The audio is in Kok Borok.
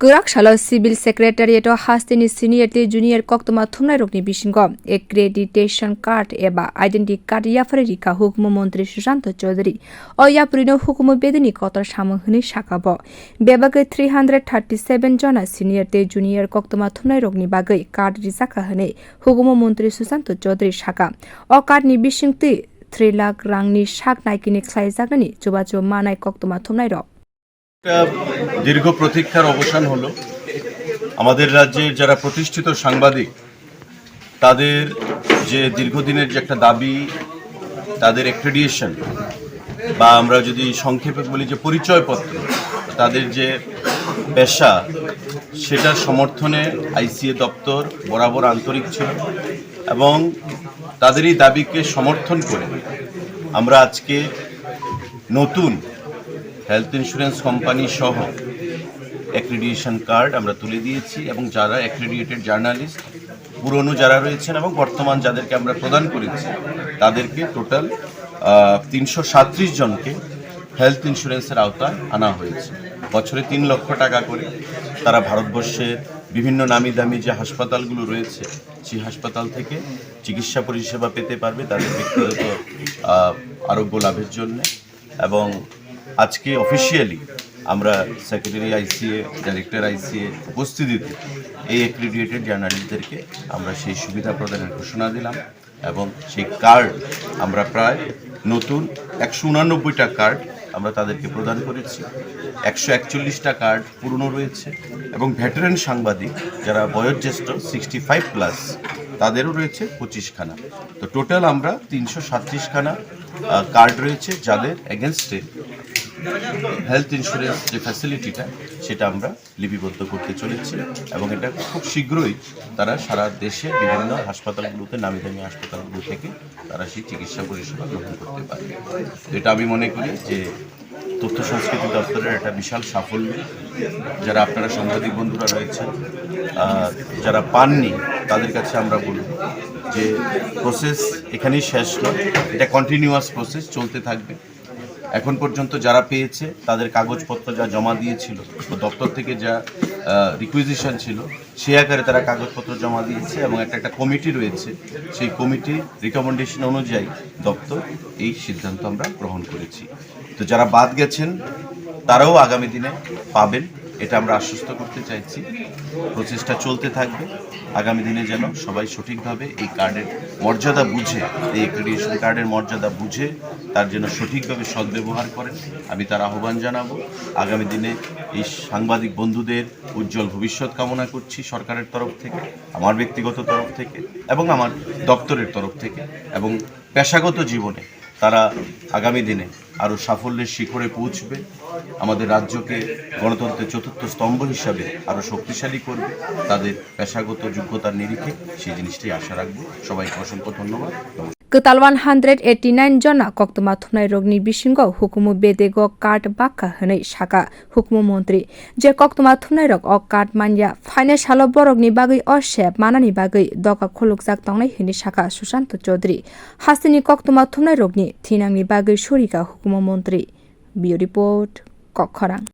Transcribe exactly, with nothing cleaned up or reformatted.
Kwrak salo Civil Secretariat o hasteni senior tei junior koktwma thumnairokni bisingo accreditation card eba identity card yapharwi rikha hukumu montri Sushanta Chaudhary. O yapharwino hukumu bedini kotor samung hwnwi saka bo. Bebagwi three hundred thirty seven jona senior tei junior koktwma thumnairokni bagwi card rijakha hwnwi hukumu montri Sushanta Chaudhary saka. O card ni bisingtwi three lakh rangni sak naikini khlaijaknani chubachu manai koktwma thumnairok. একটা দীর্ঘ প্রতীক্ষার অবসান হলো। আমাদের রাজ্যের যারা প্রতিষ্ঠিত সাংবাদিক, তাদের যে দীর্ঘদিনের যে একটা দাবি, তাদের অ্যাক্রিডিয়েশন বা আমরা যদি সংক্ষেপে বলি যে পরিচয়পত্র, তাদের যে পেশা, সেটার সমর্থনে আইসিএ দপ্তর বরাবর আন্তরিক ছিল এবং তাদের এই দাবিকে সমর্থন করে আমরা আজকে নতুন হেলথ ইন্স্যুরেন্স কোম্পানি সহ অ্যাক্রিডিয়েশন কার্ড আমরা তুলে দিয়েছি এবং যারা অ্যাক্রিডিয়েটেড জার্নালিস্ট পুরনো যারা রয়েছেন এবং বর্তমান যাদেরকে আমরা প্রদান করেছি তাদেরকে টোটাল তিনশো সাতত্রিশ জনকে হেলথ ইন্স্যুরেন্সের আওতায় আনা হয়েছে। বছরে তিন লক্ষ টাকা করে তারা ভারতবর্ষের বিভিন্ন নামি দামি যে হাসপাতালগুলো রয়েছে সেই হাসপাতাল থেকে চিকিৎসা পরিষেবা পেতে পারবে তাদের ব্যক্তিগত আহ, আরোগ্য লাভের জন্য। এবং আজকে অফিসিয়ালি আমরা সেক্রেটারি আইসিএ, ডাইরেক্টর আইসিএ উপস্থিতিতে এই অ্যাক্রিডিয়েটেড জার্নালিস্টদেরকে আমরা সেই সুবিধা প্রদানের ঘোষণা দিলাম এবং সেই কার্ড আমরা প্রায় নতুন একশো উনানব্বইটা কার্ড আমরা তাদেরকে প্রদান করেছি। একশো একচল্লিশটা কার্ড পুরনো রয়েছে এবং ভেটারেন সাংবাদিক যারা বয়োজ্যেষ্ঠ সিক্সটি ফাইভ প্লাস তাদেরও রয়েছে পঁচিশখানা। তো টোটাল আমরা তিনশো সাতত্রিশখানা কার্ড রয়েছে যাদের এগেনস্টে হেলথ ইন্স্যুরেন্স যে ফ্যাসিলিটিটা সেটা আমরা লিপিবদ্ধ করতে চলেছি এবং এটা খুব শীঘ্রই তারা সারা দেশে বিভিন্ন হাসপাতালগুলোতে নামি দামি হাসপাতালগুলো থেকে তারা সেই চিকিৎসা পরিষেবা গ্রহণ করতে পারবে। তো এটা আমি মনে করি যে তথ্য সংস্কৃতি দপ্তরের একটা বিশাল সাফল্য। যারা আপনারা সাংবাদিক বন্ধুরা রয়েছেন, আহ, যারা পাননি তাদের কাছে আমরা বলব যে প্রসেস এখানেই শেষ নয়, এটা কন্টিনিউয়াস প্রসেস চলতে থাকবে। এখন পর্যন্ত যারা পেয়েছে তাদের কাগজপত্র যা জমা দিয়েছিল বা দপ্তর থেকে যা রিকুইজিশন ছিল সেই আকারে তারা কাগজপত্র জমা দিয়েছে এবং একটা একটা কমিটি রয়েছে, সেই কমিটির রিকমেন্ডেশন অনুযায়ী দপ্তর এই সিদ্ধান্ত আমরা গ্রহণ করেছি। তো যারা বাদ গেছেন তারাও আগামী দিনে পাবেন, এটা আমরা আশ্বস্ত করতে চাইছি। প্রচেষ্টা চলতে থাকবে, আগামী দিনে যেন সবাই সঠিকভাবে এই কার্ডের মর্যাদা বুঝে, এই অ্যাক্রিডিয়েশন কার্ডের মর্যাদা বুঝে তার জন্য সঠিকভাবে সদ্ব্যবহার করেন। আমি তার আহ্বান জানাবো। আগামী দিনে এই সাংবাদিক বন্ধুদের উজ্জ্বল ভবিষ্যৎ কামনা করছি সরকারের তরফ থেকে, আমার ব্যক্তিগত তরফ থেকে এবং আমার দপ্তরের তরফ থেকে। এবং পেশাগত জীবনে তারা আগামী দিনে আরও সাফল্যের শিখরে পৌঁছবে, আমাদের রাজ্যকে গণতন্ত্রের চতুর্থ স্তম্ভ হিসাবে আরও শক্তিশালী করবে। তাদের পেশাগত যোগ্যতার নিরিখে সেই জিনিসটাই আশা রাখবো। সবাইকে অসংখ্য ধন্যবাদ। নমস্কার। Kwtal one hundred eighty nine jona koktwma thumnairokni bisingo hukumu bedego card bakha hwnwi saka hukumu montri. Je koktwma thumnairok o card manya, phainai salo borokni bagwi o sep manani bagwi doka khulukjak tongnai hwnwi saka Sushanta Chaudhary. Hasteni koktwma thumnairokni thinangni bagwi surika hukumu montri. Bureau Report, Kokkhorang.